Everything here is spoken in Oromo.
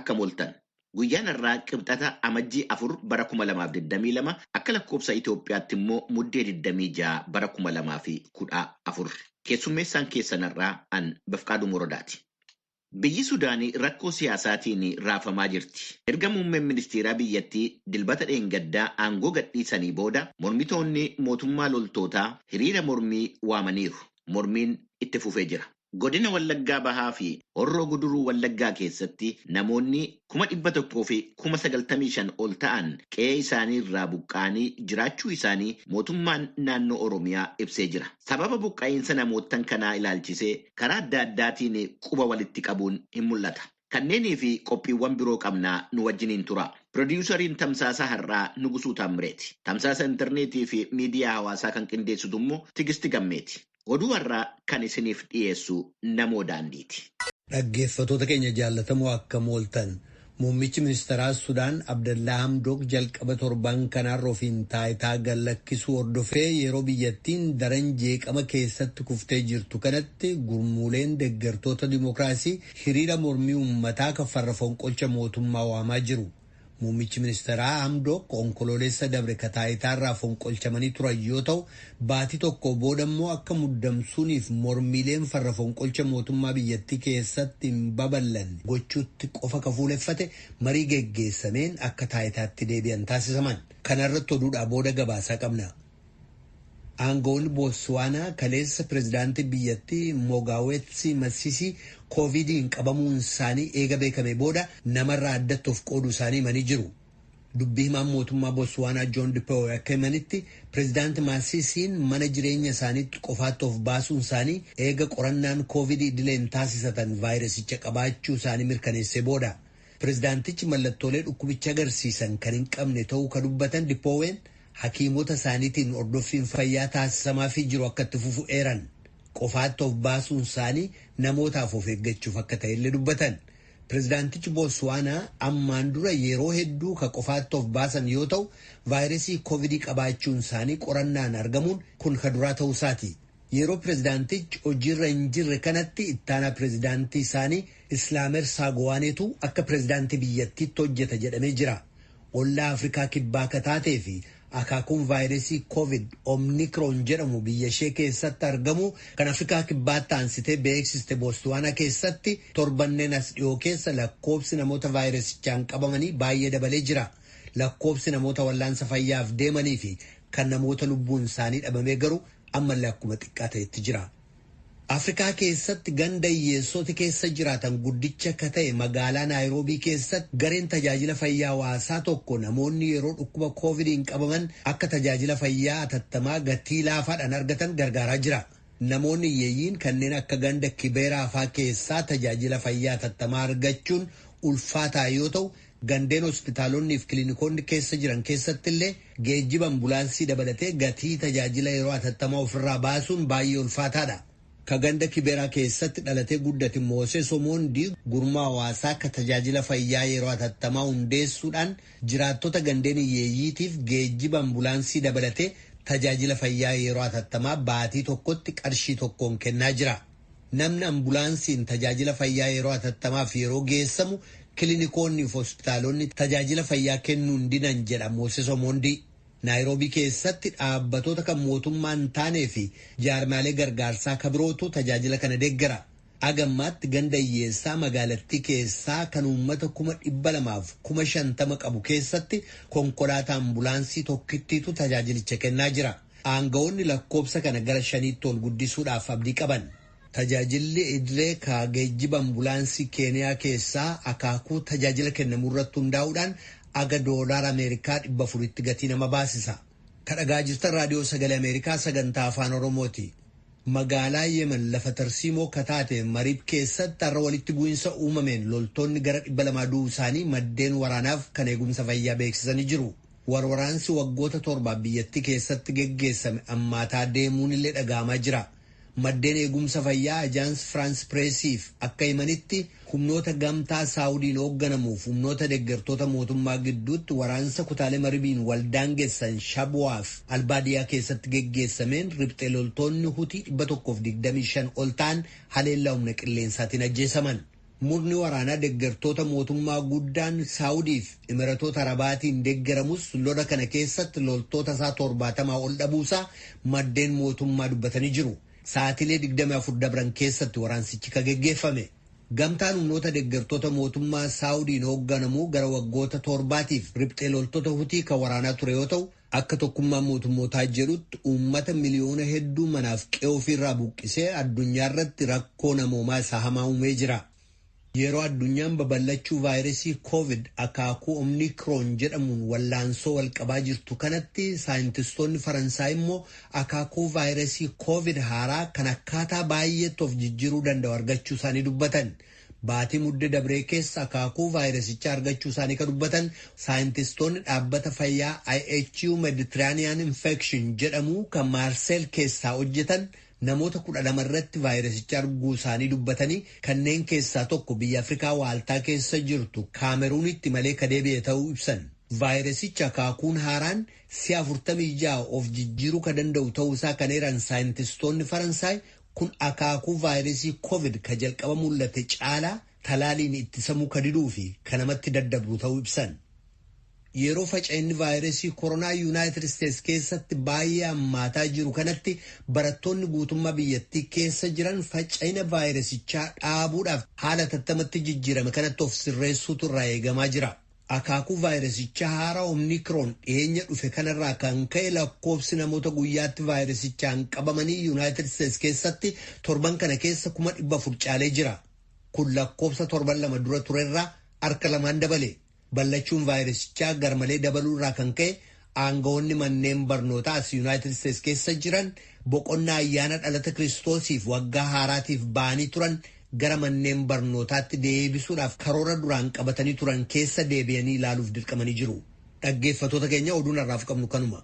Akkam ooltan. Guyyaan har'aa Qibxata Amajjii 4 bara 2022 akka lakkoofsa Itoophiyaatti immoo Muddee 26 bara 2014. Keessummeessaan keessan har'aa an Bafqaaduu Morodaati. Biyyi Sudaanii rakkoo siyaasaatiin raafamaa jirti. Erga muummeen ministeeraa biyyattii Dilbata dheengaddaa aangoo gadhiisanii booda mormitoonni mootummaa loltootaa hiriira mormii waamaniiru. Mormiin itti fufee jira. Godina Wallaggaa Bahaa fi Horroo Guduruu Wallaggaa keessatti namoonni 195,000 ol ta'an qe'ee isaanii irraa buqqa'anii jiraachuu isaanii mootummaan naannoo Oromiyaa ibsee jira. Sababa buqqa'iinsa namoottan kanaa ilaalchisee karaa adda addaatiin quba walitti qabuun hin mul'ata. Kanneenii fi qophiiwwan biroo qabnaa nu wajjiniin tura. Pirodiiyusariin Tamsaasa har'aa Nugusuu Taammireeti. Tamsaasa intarneetii fi miidiyaa hawaasaa kan qindeessitu immoo Tigisti Gammeeti. Oduu har'aa kan isiniif dhiyeessu Namoo Daandiiti. Dhaggeeffattoota keenya jaallatamoo akkam ooltan. Muummichi ministeeraa Sudaan Abdallaa Hamdook jalqaba torban kanaarra ofiin taayitaa gad lakkisuu hordofee yeroo biyyattiin daran jeeqama keessatti kuftee jirtu kanatti gurmuuleen deeggartoota dimookiraasii hiriira mormii uummataa kan farra fonqolcha mootummaa waamaa jiru. Muummichi ministeeraa Hamdook onkoloolessa dabre ka taayitaarraa fonqolchamanii turan yoo ta'u, baatii tokko booda immoo akka muddamsuuniif mormiileen farra fonqolcha mootummaa biyyattii keessatti hin babal'anne gochuutti qofa ka fuuleffate marii geggeessameen akka taayitaatti deebi'an taasisaman. Kana irratti oduudhaa booda gabaasaa qabna. Aangawoonni Bootsuwaanaa kaleessa pirezidaantii biyyattii Mogaawetsi Masisi koovidiin qabamuun isaanii eega beekame booda namarraa addatti of qooduu isaanii himanii jiru. Dubbii himaan mootummaa Bootsuwaanaa Joon Dippeewoy akka himanitti pirezidaanti Masisiin mana jireenya isaaniitti qofaatti of baasuun isaanii eega qorannaan koovidii idileen taasisatan vaayirasicha qabaachuu isaanii mirkaneessee booda. Pirezidaantichi mallattoolee dhukkubicha agarsiisan kan hin qabne ta'uu kan dubbatan Dippeewoyn hakiimota isaaniitiin hordoffiin fayyaa taasisamaafii jiru akka itti fufu eeran. Qofaatti of baasuun isaanii namootaaf of eeggachuuf akka ta'ellee dubbatan. Pirezidaantichi Bootsuwaanaa ammaan dura yeroo hedduu ka qofaatti of baasan yoo ta'u, vaayirasii koovidii qabaachuun isaanii qorannaan argamuun kun ka duraa ta'uu isaati. Yeroo pirezidaantichi hojiirra hin jirre kanatti ittaanaa pirezidaantii isaanii Islaamer Saagowaaneetu akka pirezidaantii biyyattiitti hojjeta jedhamee jira. Ollaa Afrikaa kibbaa akka taatee fi akaakuun vaayirasii koovid omnikroon jedhamu biyya ishee keessatti argamu kan Afrikaa kibbaatti aansitee beeksiste Bootsuwaanaa keessatti torbanneen as dhiyoo keessa lakkoobsi namoota vaayirasichaan qabamanii baay'ee dabalee jira. Lakkoobsi namoota wallaansa fayyaaf deemanii fi kan namoota lubbuun isaanii dhabamee garuu ammallee akkuma xiqqaa ta'etti jira. Afrikaa keessatti ganda hiyyeessota keessa jiraatan guddicha akka ta'e magaalaa Naayiroobii keessatti gareen tajaajila fayyaa hawaasaa tokko namoonni yeroo dhukkuba koovidiin qabaman akka tajaajila fayyaa atattamaa gatii laafaadhaan argatan gargaaraa jira. Namoonni hiyyeeyyiin kanneen akka ganda Kibeeraa fa'aa keessaa tajaajila fayyaa atattamaa argachuun ulfaataa yoo ta'u, gandeen hospitaalonni fi kiliinikoonni keessa jiran keessatti illee geejjiba ambulaansii dabalatee gatii tajaajila yeroo atattamaa ofirraa baasuun baay'ee ulfaataadha. Ka ganda Kibeeraa keessatti dhalatee guddate Mooses Omondi gurmaa hawaasaa akka tajaajila fayyaa yeroo atattamaa hundeessuudhaan jiraattota gandeen hiyyeeyyiitiif geejjiba ambulaansii dabalatee tajaajila fayyaa yeroo atattamaa baatii tokkotti qarshii tokkoon kennaa jira. Namni ambulaansiin tajaajila fayyaa yeroo atattamaaf yeroo geessamu kiliinikoonni fi hospitaalonni tajaajila fayyaa kennuun dinan jedha Mooses Omondi. Naayiroobii keessatti dhaabbatoota kan mootummaa hin taanee fi jaarmaalee gargaarsaa kabirootu tajaajila kana deeggara. Agammaatti ganda hiyyeessaa magaalattii keessaa kan uummata 250,000 qabu keessatti konkolaataa ambulaansii tokkittiitu tajaajilicha kennaa jira. Aangawoonni lakkoobsa kana gara shaniitti ol guddisuudhaaf abdii qaban. Tajaajilli idilee ka geejjiba ambulaansii Keeniyaa keessaa akaakuu tajaajila kennamu irratti hundaa'uudhaan aga doolaara Ameerikaa 400tti gatii nama baasisa. Ka dhagaa jirtan raadiyoo sagalee Ameerikaa sagantaa afaan Oromooti. Magaalaa Yemen lafa tarsiimoo ka taate Mariib keessatti har'a walitti bu'iinsa uumameen loltoonni gara 200 du'uu isaanii maddeen waraanaaf kan eegumsa fayyaa beeksisanii jiru. Warwaraansi waggoota torbaaf biyyattii keessatti geggeessame ammaataa deemuun illee dhaga'amaa jira. Maddeen eegumsa fayyaa Ajaans Firaans Pireesiif akka himanitti humnoota gamtaa Saawudiin hoogganamuuf humnoota deeggartoota mootummaa gidduutti waraansa kutaalee Maribiin waldaangessan Shabwaaf Albaadiyaa keessatti geggeessameen riphxee loltoonni Hutii 125 ol ta'an haleellaa humna qilleensaatiin ajjeesaman. Murni waraanaa deeggartoota mootummaa guddaan Saawudiif Imiratoota Arabaatiin deeggaramus lola kana keessatti loltoota isaa 70 ol dhabuusaa maddeen mootummaa dubbatanii jiru. Sa'aatiilee 24 dabran keessatti waraansichi kan geggeeffame. Gamtaan humnoota deeggartoota mootummaa Saawudiin hoogganamu gara waggoota 7tiif riphxee loltoota Hutii kan waraanaa ture yoo ta'u, akka tokkummaa mootummootaa jedhutti uummata miliyoona hedduu manaaf qe'ee ofiirraa buqqisee addunyaa irratti rakkoo namoomaa isaa hamaa uumee jira. Yeroo addunyaan babal'achuu vaayirasii COVID akaakuu Omikron jedhamuun wallaansoo walqabaa jirtu kanatti, saayintistoonni Faransaay immoo akaakuu vaayirasii COVID haaraa kan akkaataa baay'eetti of jijjiiruu danda'u argachuu isaanii dubbatan. Baatii Mudde dabree keessa akaakuu vaayirasichaa argachuu isaanii kan dubbatan saayintistoonni dhaabbata fayyaa IHU Mediterranean Infection jedhamu kan Maarseel keessaa hojjetan, namoota 12 irratti vaayirasicha arguu isaanii dubbatanii, kanneen keessaa tokko biyya Afrikaa Waaltaa keessa jirtu Kaameruunitti malee ka deebi'e ta'uu ibsan. Vaayirasicha akaakuun haaraan si'a 46 of jijjiiruu ka danda'u ta'uu isaa kan eeran saayintistoonni Faransaay kun, akaakuu vaayirasii COVID ka jalqaba mul'ate caalaa talaaliin ittisamuu ka diduu fi ka namatti daddabru ta'uu ibsan. Yeroo faca'inni vaayirasii koronaa Yuunaayitid Isteets keessatti baay'ee hammaataa jiru kanatti, barattoonni guutummaa biyyattii keessa jiran faca'ina vaayirasichaa dhaabuudhaaf haala tattamatti jijjiirame kanatti of sirreessuutu irraa eegamaa jira. Akaakuu vaayirasichaa haaraa Omikron dhiyeenya dhufe kanarraa kan ka'e, lakkoofsi namoota guyyaatti vaayirasichaan qabamanii Yuunaayitid Isteets keessatti torban kana keessa 400,000 caalee jira. Kun lakkoofsa torban 2 dura turerraa harka lamaan dabale. Ballachuun vaayirasichaa garmalee dabaluu irraa kan ka'e, aangawoonni manneen barnootaa as Yuunaayitid Isteets keessa jiran boqonnaa ayyaana dhalata Kiristoosiif waggaa haaraatiif ba'anii turan gara manneen barnootaatti deebisuudhaaf karoora duraan qabatanii turan keessa deebi'anii ilaaluuf dirqamanii jiru. Dhaggeeffatoota keenya, oduun har'aaf qabnu kanuma.